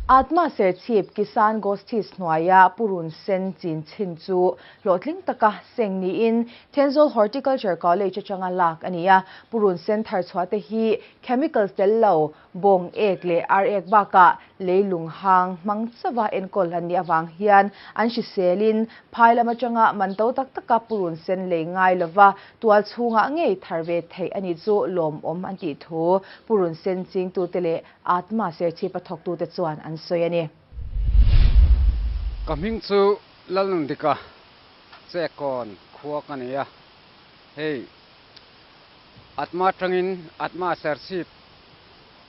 Atma Serchhip Kisan Gosthis hnuaia purun sen chin chhin chu hlawhtling taka seng niin Thenzawl Horticulture College atanga lak a ni a. Purun sen thar chhuah te hi chemicals tel lo, bawng ek leh ar ek bakah leilung hang hmang chauha enkawl an nih avang hian an hriselin phai lam atanga man to tak taka purun sen lei ngai lova tual chhungah ngei thar ve theih a nih chu lawmawm an tih thu purun sen chingtute leh Atma Serchhip a thawktute chuan an sawi a ni. Ka hming chu Lalnundika Chekawn khua ka ni a, hei Atma atangin Atma Serchhip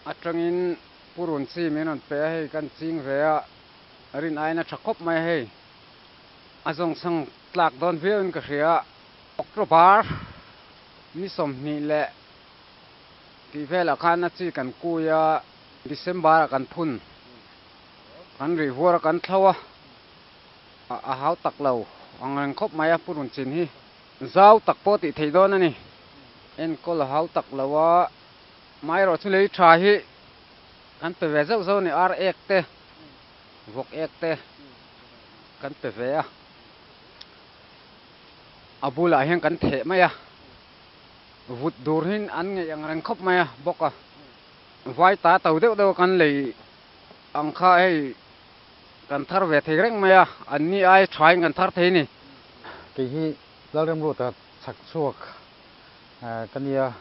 atangin purun chi min rawn pe a, hei kan ching ve a, rin aiin a tha khawp mai a hei, a zawngchhang tlak dawn viauin ka hria. October ni 20 leh tih velah khan a chi kan kui a, December ah kan phun, kan rih vuar a kan thlo a, a hau tak lo ang reng khawp mai a purun chin hi zau tak pawh tih theih dawn a ni. Enkawl a hau tak lo a, amaherawh chu lei tha hi kan pe ve zauh zauh a ni, ar ek te, vawk ek te kan pe ve a, a bulah hian kan theh mai a. Vut dur hi an ngeih ang reng khawp mai a bawk a, vai ta to deuh deuh a kan lei ang kha hei kan thar ve thei reng mai a, an ni ai thain kan thar thei a ni. Kei hi Lalremruata chhak chhuak ka nia,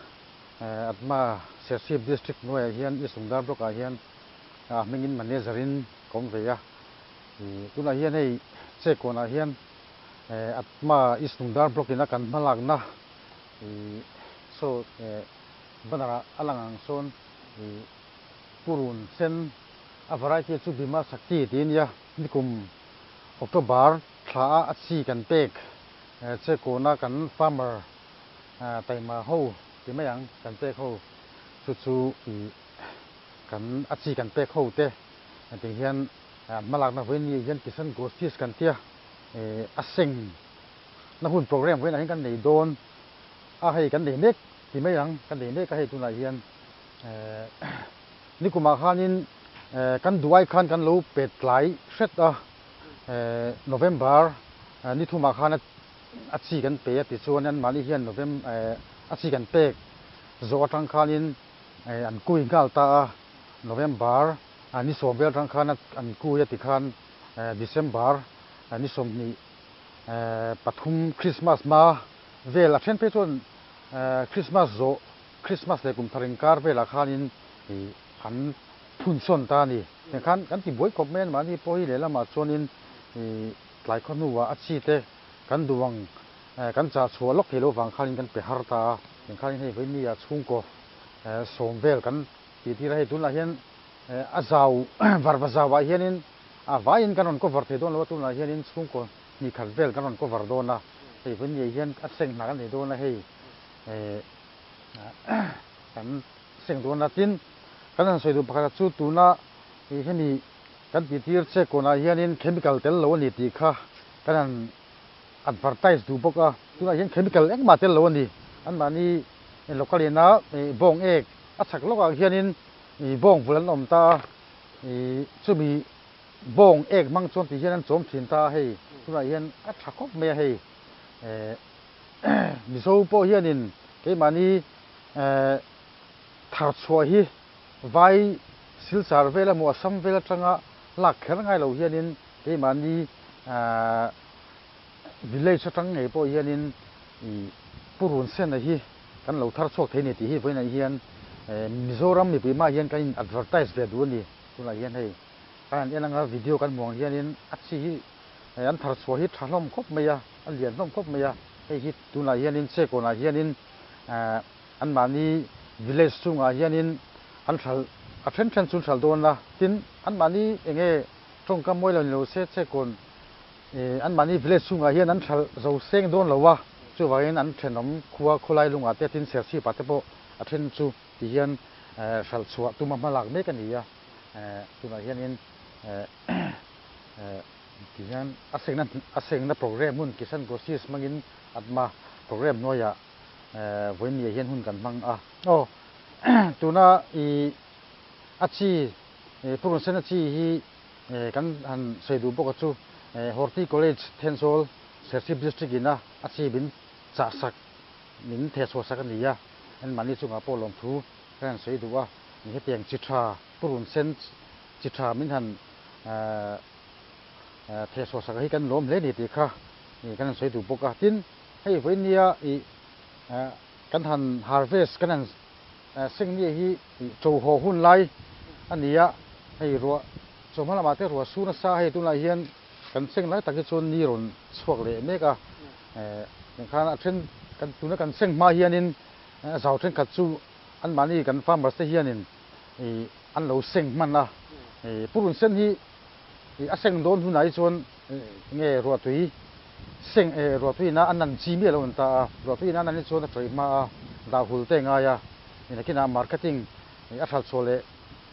Atma Serchhip District hnuaiah hian East Lungdar Block ah hian a hmingin Manager in ka awm ve a, tunah hian hei Chekawnah hian Atma East Lungdar Block ina kan hmalakna Saw banner ah a lang ang sawn purun sen a variety chu Bima Shakti tih a nia. Nikum October thla a a chi kan pek che kawna kan farmer taima ho ti mai ang kan pek ho chu chu kan a chi kan pek ho te tih hian an hmalakna vawiin hian Kisan Gosthis kan tia a seng na hun program vawiinah hian kan nei dawn a, hei kan nei mek ti mai ang, kan nei mek a hei tunah hian nikumah khanin kan duai khan kan lo pet tlai hret a, November ni thumah khan a chi kan pe a tichuan anmahni hian November a chi kan pek zawh atang khanin an kui nghal ta a, November ni 10 vel atang khan an kui a tikhan December ni 20 pathum Christmas hma vel a then phei chuan Christmas zawh Christmas leh kum thar inkar velah khanin an phun sawn ta a ni. Tiang khan kan ti buai khawp mai a mahni pawh hi lehlamah chuanin tlai khaw hnuah a chi te kan duh ang kan chah chhuah lawk thei lo vang khanin kan pe har ta a. Tiang khanin hei vawinia chhungkaw 10 vel kan tih tir a, hei tunah hian a zau varva zauah hianin A vaiin kan rawn cover thei dawn lo a, tunah hianin chhungkaw hnih khat vel kan rawn cover dawn a, hei vawiin hian a seng hna kan nei dawn a, hei kan seng dawn a, tin kan han sawi duh pakhat ah chu tuna hemi kan tih tir che kawnah hianin chemical tel lo a ni tih kha kan han advertise duh bawk a, tunah hian chemical engmah tel lo a ni, anmahni local ina bawng ek a chhak lawkah hianin bawng vul an awm ta a. Ih chumi bawng ek hmang chuan ti hian an chawm thin ta a hei tunah hian a tha khawp mai a hei eh Mizo pawh hianin keimahni eh thar chhuah hi vai silchar vel emaw Assam vel atanga lak kher ngai lo hianin keimahni eh village atang ngei pawh hianin ih purun sena hi kan lo thar chhuak thei a ni tih hi vawiinah hian Mizoram mipui hmaah hian kan in advertise ve duh a ni. Tunah hian hei kan han en anga video kan hmuh ang hianin a chi hi an thar chhuah hi tha hlawm khawp mai a, a lian hlawm khawp mai a. Hei hi tunah hianin Chekawnah hianin anmahni village chungah hianin an hralh a then then chu an hralh dawn a, tin anmahni eng nge tawngkam mawi lo ni lo se Chekawn Anmahni village chhungah hian an hralh zo seng dawn lo a, chuvangin an thenawm khua khawlai lungah te tin Serchhip-ah te pawh a then chu ti hian hralh chhuah tuma hma lak mek a ni a, tunah hianin ti hian a sengna a sengna program hun Kisan Groceries hmangin Atma program hnuaiah vawiinniah hian hun kan hmang a. Aw tuna i a chi. Purun sena chi hi kan han sawi duh bawk a chu Horti College Thenzawl Serchhip District ina a chi min chah sak min thehchhuah sak a ni a, anmahni chungah pawh lawmthu kan han sawi duh a, hetiang chi tha purun sen chi tha min han thehchhuah sak hi kan lawm hle a ni tih kha kan han sawi duh bawk a. Tin, hei vawinia ih kan han harvest kan han sengnia hi to haw hun lai a ni a, hei ruah chawhma lamah te ruah su nasa hei tunah hian kan seng lai tak hi chuan ni rawn chhuak leh mek a, khan a then kan tuna kan seng hma hianin a zau thenkhat chu anmahni kan farmers te hianin ih an lo seng hman a, purun sen hi ih a seng dawn hunah hi chuan nge ruahtui seng ruahtui ina a nan chi miah lo an ta a, ruahtui ina a nan hi chuan a tawih hma a dah hul te ngai a, nakinah marketing a hralh chhuah leh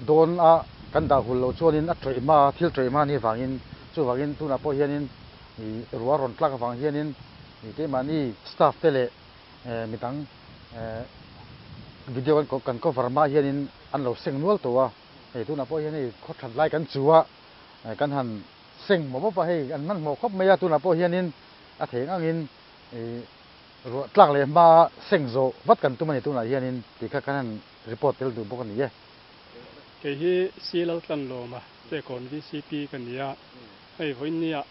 dawn a kan dah hul loh chuanin a tawih hma a, thil tawih hma a nih avangin chuvangin tunah pawh hianin ih ruah rawn tlak avang hianin ih keimahni staff te leh midang video kan cover hma hianin an lo seng nual tawh a, hei tunah pawh hian hei khaw that lai kan chu a kan han seng mawp mawp a, hei an hmanhmawh khawp mai a, tunah pawh hianin a thei ang angin ih ruah tlak leh hma seng zawh vat kan tum a ni tunah hianin tih kha kan han report tel duh bawk a ni e. Kei hi Silal Tlanlawma Chekawn VCP ka ni a, hei vawiinniah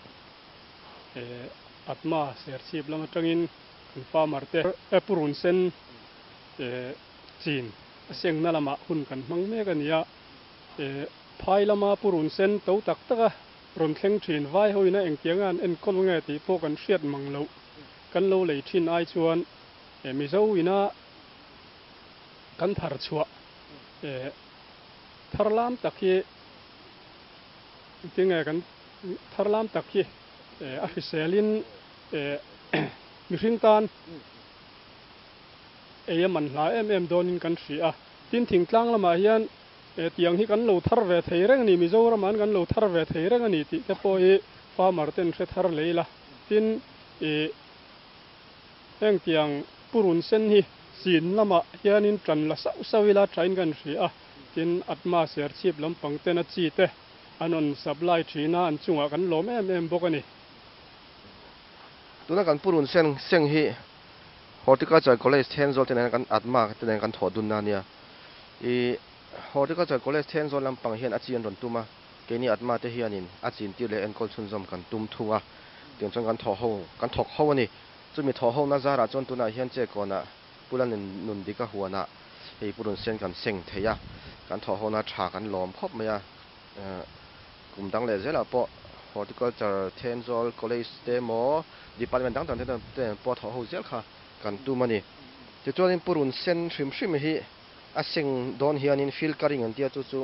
Atma Serchhip lam atangin kan farmer te purun sen chin a sengna lamah hun kan hmang mek a ni a, phai lama purun sen to tak taka rawn thleng thin vai hoina engtianga an enkawl nge tih pawh kan hriat mang loh kan lo lei thin ai chuan Mizo ina kan thar chhuah thar lam tak hi tinge kan thar lam tak hi a hriselin mihring tan ei a man hla em em dawnin kan hria a. Tin, thingtlang lamah hian tiang hi kan lo thar ve thei reng a ni, Mizoram-ah kan lo thar ve thei reng a ni tih te pawh hi farmer ten hre thar lei la. Tin, heng tiang purun sen hi chin lamah hianin tan la sauh sauh ila thain kan hria a. Tin, Atma Serchhip lampang tena chi te an rawn supply thin a, an chungah kan lawm em em bawk a ni. Tuna kan purun sen seng hi Horticulture College Thenzawl te nen kan Atma te nen kan thawh dunna a nia. I Horticulture College Thenzawl lampang hian a chi an rawn tum a, keini Atma te hianin a chin tir leh enkawl chhunzawm kan tum thung a, tiang chuan kan thawh ho kan thawk ho a ni. Chumi thawh ho na zarah chuan tunah hian Chekawnah Pula nun dik a huanah hei purun sen kan seng thei a, kan thawh ho na tha kan lawm khawp mai a. Kum dang leh zelah pawh Horticulture Thenzawl College te emaw Department dang dang te nen pawh thawh ho zel kha kan tum a ni. Tichuanin purun sen hrim hrim hi a seng dawn hianin field cutting an tia chu chu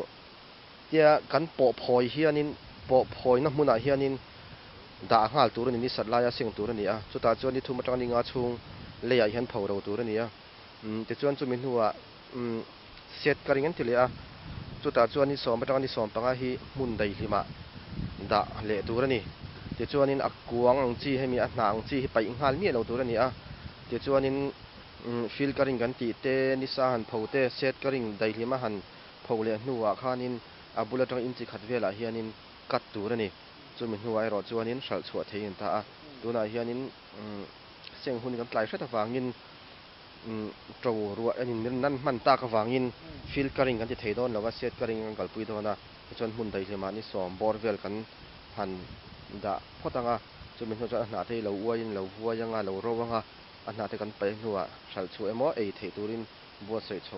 tia kan pawh phawi hianin pawh phawina hmunah hianin dah nghal tur a ni, ni sat laia seng tur a ni a, chutah chuan ni thum atanga ni nga chhung leiah hian pho ro tur a ni a. Tichuan chumi hnuah Set ka ring an ti leh a, chutah chuan ni sawm atanga ni sawm panga hi hmun daihlimah dah leh tur a ni. Tichuanin a kuang ang chi hemi a hnah ang chi hi paih nghal miah lo tur a ni a, tichuanin field ka ring kan tih te, nisa han pho te, set ka ring daihlima han pho leh hnuah khanin a bul atanga inchi khat velah hianin cut tur a ni. Chumi hnuah erawh chuanin hralh chhuah thei a ni ta a, tunah hianin seng hun kan tlai hret avangin to ruah en in nan hman tak avangin field ka ring kan ti thei dawn lo a, set ka ring kan kalpui dawn a, tichuan hmun daihlimah ni sawm bawr vel kan han dah phawt ang a, chumi hnu chuan a hnah te hi lo uaiin lo vuai ang a, lo ro ang a, a hnah te kan paih hnuah hralh chhuah emaw ei theih turin buatsaih chho.